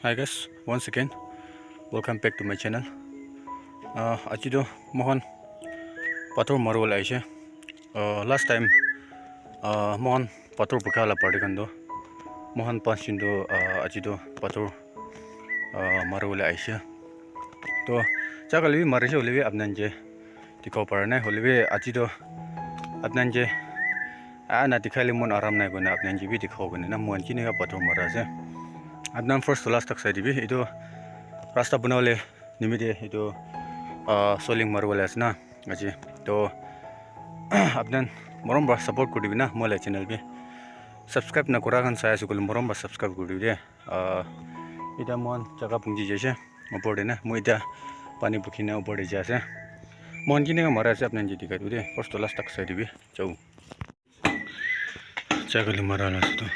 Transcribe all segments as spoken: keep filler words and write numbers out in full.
Hi guys, once again, welcome back to my channel. Uh, aji toh moikhan pathor maribole ahishe. Uh, last time, uh, moikhan pathor bukha la party khan toh, moikhan panch jun toh, uh, aji toh pathor, uh, maribole ahishe. Toh, jaga hoilebi marishe hoilebi apni khan ke dikhibo para nai, hoilebi aji toh apni khan ke ah na dikhaile mon aram nai koina apni khan ke bi dikhibo koina na moikhan kenika pathor mara ase. Apni khan first to last tak sai dibi. Etu rasta banabole nimite etu, ah, soiling maribole ase na aji. Toh apni khan morom para support kuri dibi na moi la channel bi. Subscribe na kura khan sai ase koile morom para subscribe kuri dibi de. Ah, etiya moikhan jaga punchi jaise, upor te na. Moi etiya pani bukhi na upor te jai ase. Moikhan kenika mara ase, apni khan ke dikhai dibo de. First to last tak sai dibi. Jao. Jaga hoile mara la ase toh.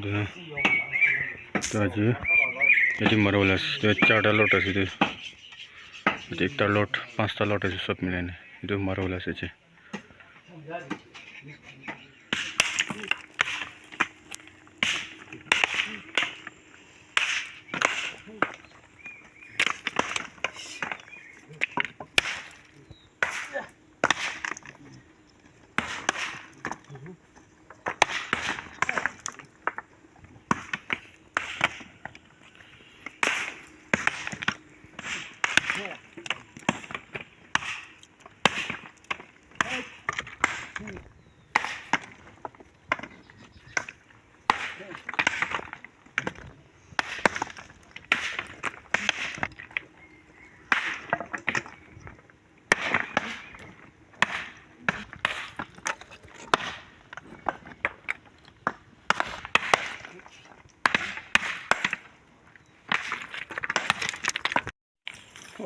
Etu na. Toh aji yate maribole ase. Toh charta lot ase etu. Yate ekta lot, panchta lot ase, sob milai na. Etu maribole ase aji.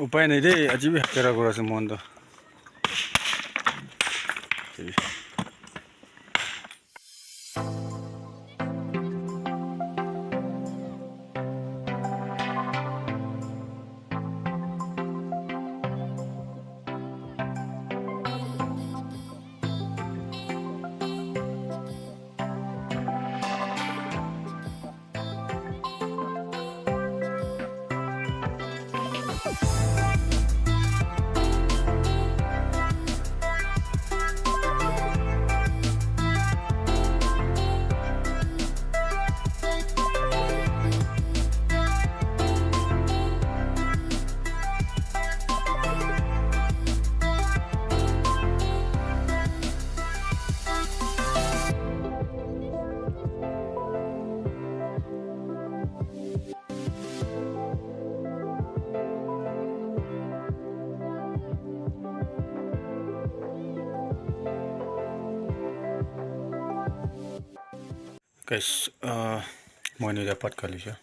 Upai nai de, aji bi hakera kura ase moikhan toh. Guys, uh, moi khan etiya bhat khai lise.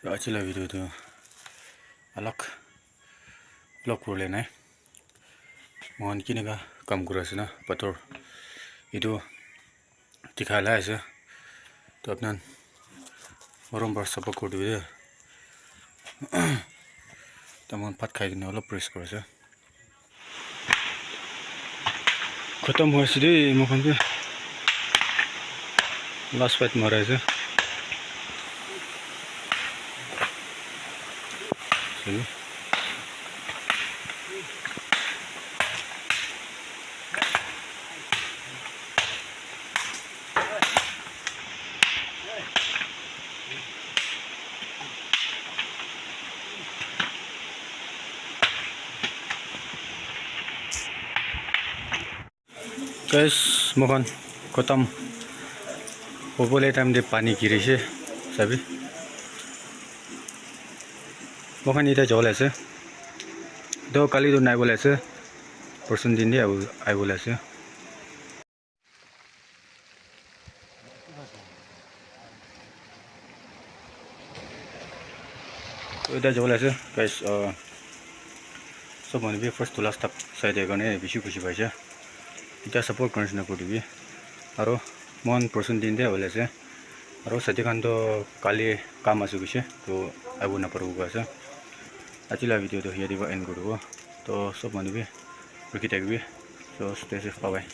Aji la video tu alag vlog kuribole nai. Moikhan kenika kam kuri ase na, pathor etu dikhai lai ase. Toh apni khan morom para support kuri dibi de. Toh moikhan bhat khai kena olop rest kuri ase. Khatam hoi ase de, moikhan bi last fight mari ase. Guys, moikhan khatam hobole time te pani giri ase, sabi. Moikhan etiya jabole ase. Toh kali toh nai bole ase. Porson din te ahi bole ase. Toh etiya jabole ase, guys, uh, sob manu bi first to last tak sai dia karne bishi khushi paise. Etiya support kuri nishina kuri dibi. Aro moikhan porson din te ahibole ase. Aro sathi khan toh kali kam ase koise, toh ahibo naparibo koi ase. Aji la video toh yate para end kuri dibo. Toh sob manu bi rukhi thakibi. So stay safe, bye bye.